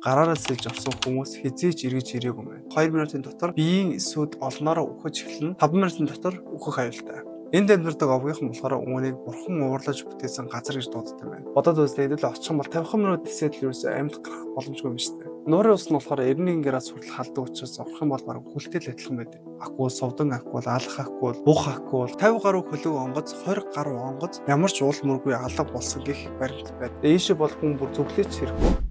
Гараараа сэлж орсон хүмүүс хэзээ ч эргэж ирээгүй юм байна. 2 минутын дотор биеийн эсүүд олноороо үхэж эхэлнэ. 5 минутын дотор үхэх аюултай. Энд амьдардаг овгийнхан болохоор үүнийг бурхан уурлаж бүтээсэн газар гэж дууддаг юм байна. Бодоод үзлээ, хэдүүл очих юм бол 50 минут тэсээд л ерөөсөө амьд гарах боломжгүй юм шүү дээ. Нуурын ус нь болохоор 91 градус хүртэл халдаг учраас орох юм бол бараг хүлтэй л адилхан байдаг. Акул, сувдан акул, алах акул, бух акул, 50 гаруй хөлөг онгоц, 20 гаруй онгоц ямар ч уул мөргүй алга болсон гэх баримт байна. Ийшээ бол хүн бүр зүглээч хэрэггүй.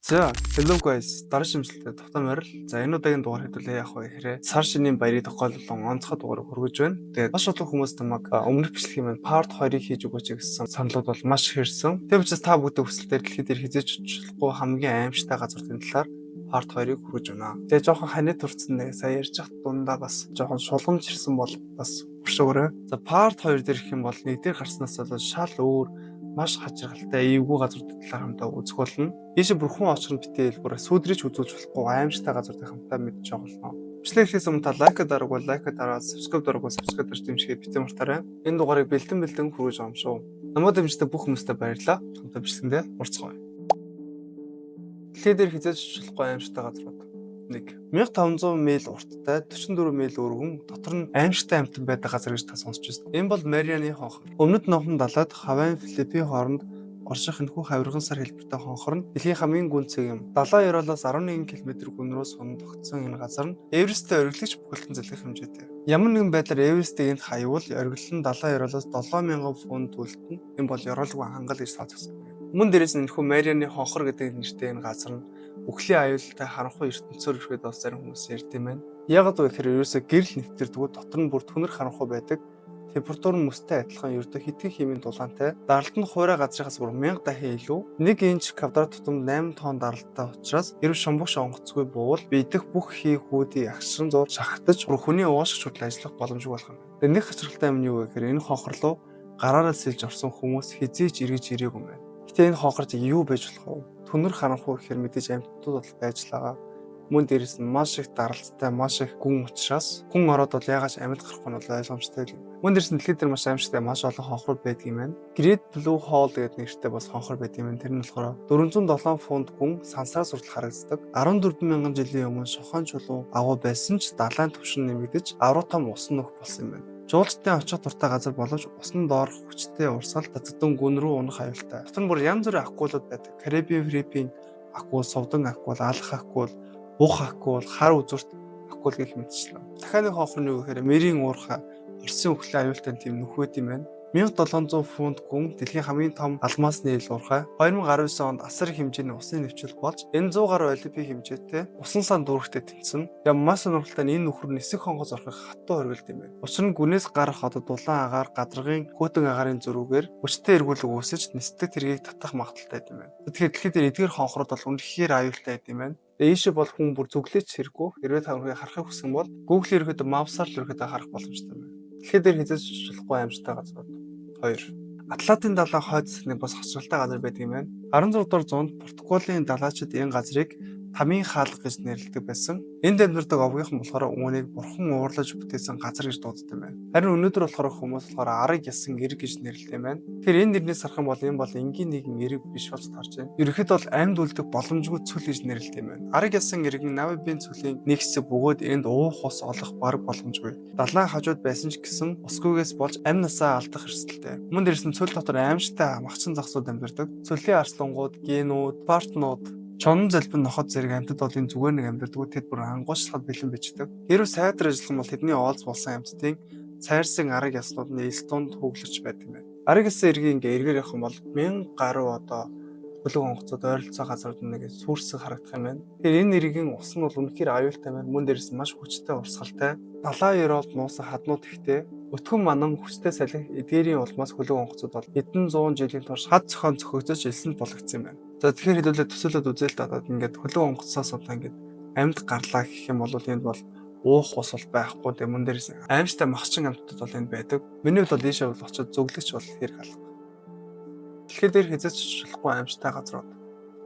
За, hello guys. Дараа шимслэлтэй тавтан морил. За, энэ удаагийн дугаар хэдүүлээ яах вэ гэхээр сар шинийн баярыг тохиолдлон онцгой дугаарыг хүргэж байна. Тэгээд маш олон хүмүүс намайг өмнөх бичлэгийн маань part 2-ыг хийж өгөөч гэсэн саналууд бол маш их ирсэн. Тийм учраас та бүгдийн хүсэлтээр дэлхий дээр хэзээ ч очихгүй хамгийн аимшигтай газрын талаар part 2-ыг хүргэж байна. Тэгээд жоохон ханид турцсан нэг сая ярьж хат дундаа бас жоохон шулгамж ирсэн бол бас уршөөрэй. За, part 2 дээр гэх юм бол нэг дээр гарснаас бол шал өөр маш хачирхалтай эвгүй газруудын талаар хамтаа үзэх болно. Ийшээ бүр хүн очих нь битээ бүр сүүдрэж үзүүлж болохгүй аимшигтай газруудыг хамтаа мэдж байгаа болно. Бичлэг эхлээс өмнө та like дараагүй like дараад, subscribe дараагүй subscribe дарж дэмжихэд битээ мартаарай. Энэ дугаарыг бэлдэн бэлдэн хүргэж байгаа юм шүү. Намайг дэмждэг бүх хүмүүстээ баярлалаа. Хамтаа бичлэгэндээ уулзцгаая. Дэлхий дээр хэзээ ч очихгүй аимшигтай газрууд. 1. 1500 миль урттай, 44 миль өргөн, дотор нь аимшигтай амьтан байдаг газар гэж та сонсч байсан. Энэ бол Марианы хонхор. Өмнөд Номхон далайд Хавайн, Филиппин хооронд орших энэхүү хавирган сар хэлбэртэй хонхор нь дэлхийн хамгийн гүн цэг юм. Далайн ёроолоос 11 км гүн рүү сунан тогтсон энэ газар нь Эвересттэй оргилогч бүхэлдэн залгих хэмжээтэй. Ямар нэгэн байдлаар Эверестийг энд хаяавал оргил нь далайн ёроолоос 7000 фунт үлдэнэ. Энэ бол ёроолгүй хангал гэж тооцогдсон. Мөн дээрээс нь энэхүү Марианы хонхор гэдэг нэртэй энэ газар нь үхлийн аюултай харанхуй ертөнцөөр ирэхэд бас зарим хүмүүс ярьд юм байна. Яагаад вэ гэхээр ерөөсөө гэрэл нэвтэрдэггүй, дотор нь бүр түнэр харанхуй байдаг. Температур нь мөстэй адилхан, ердөө хэдхэн хэмийн дулаантай. Даралт нь хуурай газрынхаас бүр 1000 дахин илүү. 1 инч квадрат тутамд 8 тонн даралттай учраас хэрв шумбагч онгоцгүй буувал биедэх бүх хий хүүдий агшран зур шахагдаж, бүр хүний уушигч хүртэл ажиллах боломжгүй болох юм. Тэгээ нэг хачирхалтай юм нь юу вэ гэхээр энэ хонхор руу гараараа сэлж орсон хүмүүс хэзээ ч эргэж ирээгүй юм байна. Гэтэ энэ хонхорт юу байж болох вэ? Түнэр харанхуй гэхээр мэдээж амьтдууд бол байж л байгаа. Мөн дээрээс нь маш их даралттай, маш их гүн учраас хүн ороод бол яагаад ч амьд гарахгүй нь бол ойлгомжтой л юм. Мөн дээрээс нь дэлхийд дээр маш аимшигтай маш олон хонхрууд байдаг юм байна. Great Blue Hole гэдэг нэртэй бас хонхор байдаг юм байна. Тэр нь болохоор 407 фунт гүн сансраас хүртэл харагддаг. 14 мянган жилийн өмнө шохойн чулуу агуу байсан ч далайн түвшин нэмэгдэж авраг том усан нүх болсон юм байна. Жуулчдын очих дуртай газар боловч усан доорх хүчтэй урсгал цацагдан гүн рүү унах аюултай. Дотор нь бүр янз бүрийн акулууд байдаг. Карибын, Филиппин акул, сувдан акул, алах акул, бух акул, хар үзүүрт акул гэх мэтчлэн. Дахиад нэг хонхор нь юу гэхээр Мэрийн уурхай, Оросын үхлийн аюултай тийм нүх байт юм байна. 1700 фунт гүн, дэлхийн хамгийн том алмаасны ил уурхай. 2019 онд асар их хэмжээний усны нэвчүүл болж энэ 100 гаруй олимпийн хэмжээтэй усан сан дүүрэгтэй тэнцсэн. Тэгээ маш сонирхолтой нь энэ нөхөр нь нисэх онгоц орохыг хатуу хориглодог юм байна. Учир нь гүнээс гарах одоо дулаан агаар гадаргын хүйтэн агаарын зөрүүгээр хүчтэй эргүүлэг үүсэж нисдэг тэргийг татах магадлалтай юм байна. Тэгэхээр дэлхийд дээр эдгээр хонхрууд бол үнэхээр аюултай юм байна. Тэгээ ийшээ бол хүн бүр зүглээч хэрэггүй. Хэрвээ та бүхэн харахыг хүсэх юм бол Google ерөөхдөө Maps-аар л ерөөхдөө харах боломжтой юм байна. Дэлхий дээр хэзээ ч очихгүй аимшигтай газрууд. 2. Атлантын далайн хойд хэсэг бас хачирхалтай газар байдаг юм байна. 16 дугаар зуунд Португалийн далайчид энэ газрыг Тамийн хаалга гэж нэрлэдэг байсан. Энд амьдардаг овгийнхан болохоор үүнийг бурхан уурлаж бүтээсэн газар гэж дууддаг юм байна. Харин өнөөдөр болохоор хүмүүс болохоор араг ясан эрэг гэж нэрлэдэг юм байна. Тэгэхээр энэ нэрнээс харах юм бол энэ бол энгийн нэгэн эрэг биш болж таарч байна. Ерөнхийдөө бол амьд үлдэх боломжгүй цөл гэж нэрлэдэг юм байна. Араг ясан эрэг нь Намибын цөлийн нэг хэсэг бөгөөд энд уух ус олох бараг боломжгүй. Далайн хажууд байсан ч гэсэн усгүйгээс болж амь насаа алдах эрсдэлтэй. Мөн дээрээс нь цөл дотор аимшигтай махчин загсууд амьдардаг. Цөлийн арслангууд, гэнүүд, партнууд, чонон залбин, ноход зэрэг амьтад бол энэ зүгээр нэг амьдардаг. Тэд бүр ангуучлахад бэлэн бичдэг. Хэрвээ сайдар ажиллах юм бол тэдний оолз болсон амьтдын сайрсан араг яснууд нь элс дунд хөглөж байдаг юм байна. Араг ясан эргийн ингээ эргээр явах юм бол 1000 гаруй одоо хөлөг онгоцоод ойролцоо газрууд нэг сүрсэн харагдах юм байна. Тэгэхээр энэ эргийн ус нь бол үнэхээр аюултай байна. Мөн дээрээс нь маш хүчтэй урсгалтай. Далайн ёроолд нуусан хаднууд ихтэй. Өтгөн манан хүчтэй салхи эдгээрийн улмаас хөлөг онгоцууд бол хэдэн зуун жилийн турш хад зохион цохигдож элсэнд булагдсан юм байна. За, тэгэхээр хэдүүлээ төсөөлөд үзээ л да. Ингээд хөлөг онгоцоос одоо ингээд амьд гарлаа гэх юм бол энд бол уух ус бол байхгүй. Тэгээ мөн дээрээс аимшигтай махчин амьтдууд бол энд байдаг. Миний хувьд бол ийшээ бол очиод зүглэгч бол хэрэг алга. Дэлхий дээр хэзээ ч очихгүй аимшигтай газрууд.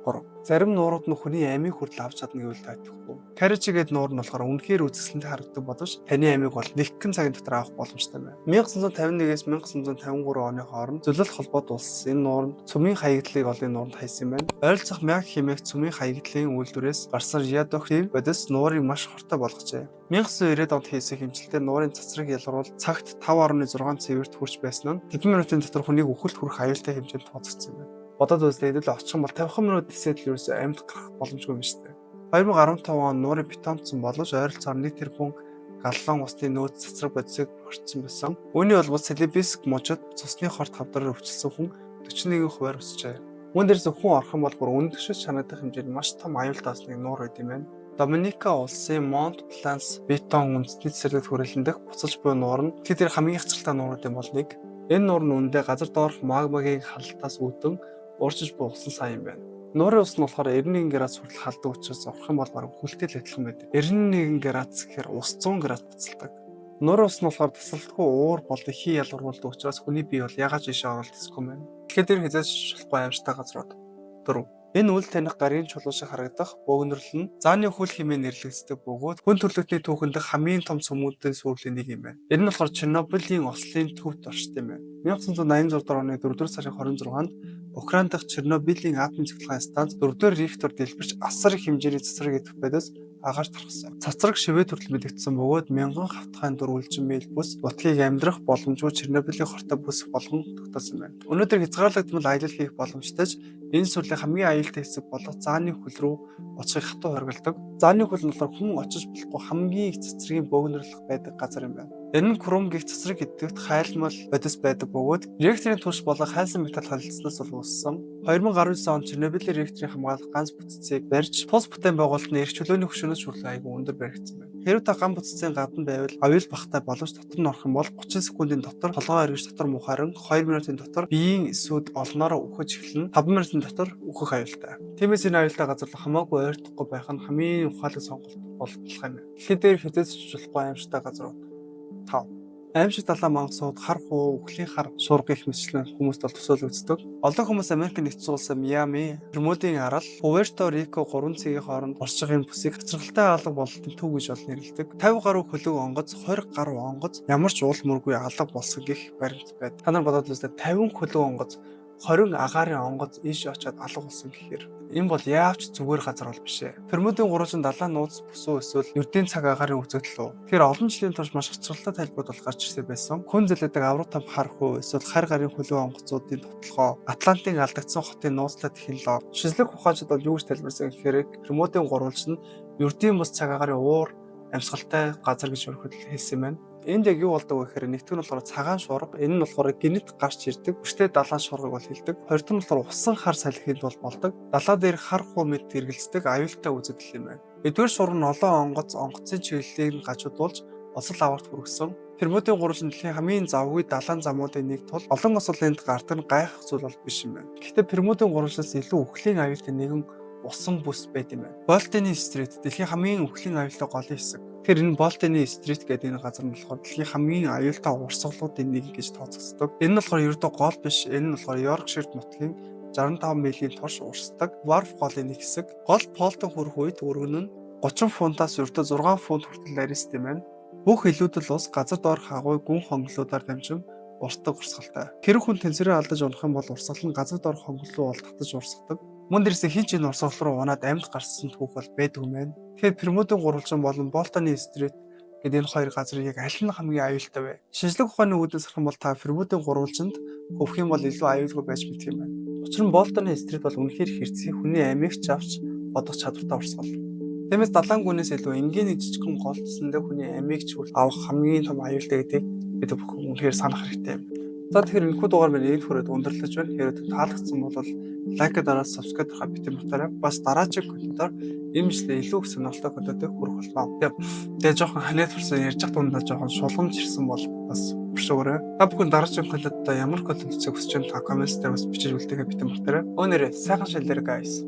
3. Зарим нуурууд нь хүний амийг хүртэл авч чадна гэвэл тайлахгүй. Каричи гэдэг нуур нь болохоор үнэхээр үзэсгэлэнтэй харагддаг боловч таны амийг бол нэгэн цагийн дотор авах боломжтой байна. 1951-ээс 1953 оны хооронд зөвлөлт холбоот улс энэ нууранд цөмийн хаягдлыг олон нууранд хайсан юм байна. Ойролцоох Мяг хэмээх цөмийн хаягдлын үйлдвэрээс гарсан радиоактив бодис нуурыг маш хортой болгожээ. 1990-ад онд хийсэн хэмжилтээр нуурын цацраг ялгаруул цагт 5.6 цэвэрт хүрч байсан нь хэдэн минутын дотор хүнийг үхэлд хүрэх аюултай хэмжээнд тооцогдсон юм байна. Бодоод үзлээ хэдүүл очих юм бол 50 минут тэсээд л ерөөсөө амьд гарах боломжгүй юм шүү дээ. 2015 он нуурын бетонцсон боловч ойролцоогоор 1 тэрбум галлон усны нөөц цацраг бодисыг хорцсон байсан. Үүний улмаас Селебиск мужид цусны хорт хавдраар өвчлөсөн хүн 41%-аар өсжээ. Үүн дээрс хүн орох юм бол бүр үнэн төшөж чанагдах хэмжээнд маш том аюултай нэг нуур байд юм байна. Доминика улсын Монт Планс бетон үндэсний цэцэрлэгт хүрээлэн дэх буцалж буй нуур нь дэлхийд дээр хамгийн их цацралтай нууруудын бол нэг. Энэ нуур нь үнэндээ газар доорх магмагийн халалтаас үүдэн уурчиж буй усан сан юм байна. Нуурын ус нь болохоор 91 градус хүртэл халдаг учраас орох юм бол бараг үхэлтэй л адилхан байдаг. 91 градус гэхээр ус 100 градус буцалдаг. Нуурын ус нь болохоор тасалдаггүй уур болон хий ялгаруулдаг учраас хүний бие бол ягаад ч ийшээ оролт хийсгүй юм байна. Тэгэхээр тэр хэзээ ч болохгүй аимшигтай газрууд. 4. Энэ үл таних гарийн чулуу шиг харагдах бөөгнөрөл нь зааны хөл хэмээн нэрлэгддэг бөгөөд хүн төрөлхтний түүхэн дэх хамгийн том цөмүүдийн сүүрлийн нэг юм байна. Энэ нь болохоор Чернобылийн ослын төвд оршдог юм байна. 1986 оны 4-р сарын 26-нд Украин дахь Чернобылийн атомын цахилгаан станц 4-р реактор дэлбэрч асар их хэмжээний цацраг идэх бодис агаар тархсан. Цацраг шивээ төрөл мэдэгдсэн бөгөөд мянган хавтгайн дөрвөлжин миль бүс нутгийг амьдрах боломжгүй Чернобылийн хортой бүс болгон тогтоосон байна. Өнөөдөр хязгаарлагдмал аялал хийх боломжтой ч энэ сүрлийн хамгийн аюултай хэсэг болох зааны хөл рүү очихыг хатуу хоригддог. Зааны хөл нь болохоор хүн очиж болохгүй хамгийн их цацрагийн бөөгнөрлөх байдаг газар юм байна. Энэ нь кром гих цацраг гэдэгт хайлмал бодис байдаг бөгөөд реакторын турш болох хайлсан металл холилдсоноос бол үүссэн. 2019 онд Чернобылийн реакторын хамгаалах ганц бүтцийг барьж тус бүтээн байгуулалт нь эрх чөлөөний хөшөөнөөс хүртэл аягүй өндөр баригдсан байна. Хэрэв та гам бүтцийн гадна байвал аюул багатай боловч дотор нь орох юм бол 30 секундын дотор толгой эргэж дотор мухааран 2 минутын дотор биеийн эсүүд олноороо үхэж эхэлнэ. 5 минутын дотор үхэх аюултай. Тиймээс энэ аюултай газар руу хамаагүй ойртохгүй байх нь хамгийн ухаалаг сонголт болох юм. Дэлхий дээр хэзээ ч болохгүй аимшигтай газрууд. 5. Аймшиг далайн мангасууд, хар хуу, үхлийн хар шуурга гэх мэтчлэн хүмүүст бол төсөөлөгддөг. Олон хүмүүс Америк нэгдсэн улсын Миами, Бермудын арал, Пуэрто Рико 3 цэгийн хооронд орших юм бүсийг хоцрогтой алга бололтын төв гэж бол нэрлэдэг. 50 гаруй хөлөг онгоц, 20 гаруй онгоц ямар ч уул мөргүй алга болсон гэх баримт байдаг. Та нар бодоод үзлээ 50 хөлөг онгоц, 20 агаарын онгоц ийш очиод алга болсон гэхээр энэ бол яавч зүгээр газар бол биш ээ. Бермудын гурвалжин далайн нууц бүсүү эсвэл ердийн цаг агаарын үзэгдэл үү. Тэгэхээр олон жилийн турш маш хоцролтой тайлбарууд бол гарч ирсэн байсан. Хүн зэлэдэг аврал том хар хүү эсвэл хар гарын хөлөг онгоцуудын тотлогоо, Атлантын алдагдсан хотын нууцлай технологи, шинжлэх ухаанчид бол юу гэж тайлбарсан гэхээр Бермудын гурвалжин нь ердийн бус цаг агаарын уур амьсгалтай газар гэж өрхөдөл хэлсэн байна. Энд яг юу болдог вэ гэхээр нэгдүгээр нь болохоор цагаан шуурга, энэ нь болохоор гинэт гарч ирдэг. Хүчтэй далайн шуургыг бол хэлдэг. Хоёр дахь нь болохоор усан хар салхинд бол болдог. Далаа дээр хар хуу мэт эргэлздэг аюултай үзэгдэл юм байна. Эдгээр шуурга нь олон онгоц, онгоцын чиглэлийг нь гажуудуулж осол аварт хүргэсэн. Бермудын гурвалжин дэлхийн хамгийн завгүй далайн замуудын нэг тул олон осол энд гардаг нь гайхах зүйл бол биш юм байна. Гэхдээ Бермудын гурвалжнаас илүү үхлийн аюултай нэгэн усан бүс байд юм байна. Болтоны Стрит дэлхийн хамгийн үхлийн аюултай голын хэсэг. Тэгэхээр энэ Болтоны Стрит гэдэг энэ газар нь болохоор дэлхийн хамгийн аюултай урсгалуудын нэг гэж тооцогддог. Энэ нь болохоор ердөө гол биш. Энэ нь болохоор Йоркшир нутгийн 65 милийн турш урсдаг Wharf голын нэг хэсэг. Гол Болтон хүрэх үед өргөн нь 30 фунтаас ердөө 6 фунт хүртэл арист юм байна. Бүх илүүдэл ус газар доорх агуй гүн хонголиудаар дамжин урсдаг урсгалтай. Хэрэг хүн тэнцвэрээ алдаж унах юм бол урсгал нь газар доорх хонгол руу бол татаж урсгадаг. Мөн дээрээс хэн ч энэ урсгал руу унаад амьд гарсан түүх бол байдгүй юм байна. Тэгэхээр Бермудын гурвалжин болон Болтоны Стрит гэдэг энэ хоёр газар яг аль нь хамгийн аюултай вэ? Шинжлэх ухааны үүднээс харах юм бол та Бермудын гурвалжинд хөвөх юм бол илүү аюулгүй байж мэдэх юм байна. Учир нь Болтоны Стрит бол үнэхээр хэрцгий хүний амийг ч авч бодох чадвартай урсгал. Тиймээс далайн гүнээс илүү энгийн нэг жижигхэн гол цэсэндээ хүний амийг ч авах хамгийн том аюултай гэдгийг бид бүхэн үнэхээр санах хэрэгтэй юм. За тэгэхээр энэхүү дугаар маань энэ хүрээд өндөрлөж байна. Хэрвээ таалагдсан бол like дараад subscribe дарахаа битгий мартаарай. Бас дараагийн контентоор ийм мэтлээ илүү их сонирхолтой контентыг хүргэх болно. Тэгээ жоохон ханиад хүрсэн ярьж явах дундаа жоохон шулгамж ирсэн бол бас уршуурай. Та бүхэн дараагийн контентод ямар контент үзэх хүсэж байна та comments дээр бас бичиж үлдээгээ битгий мартаарай. Өнөөдөр сайхан шилээр guys.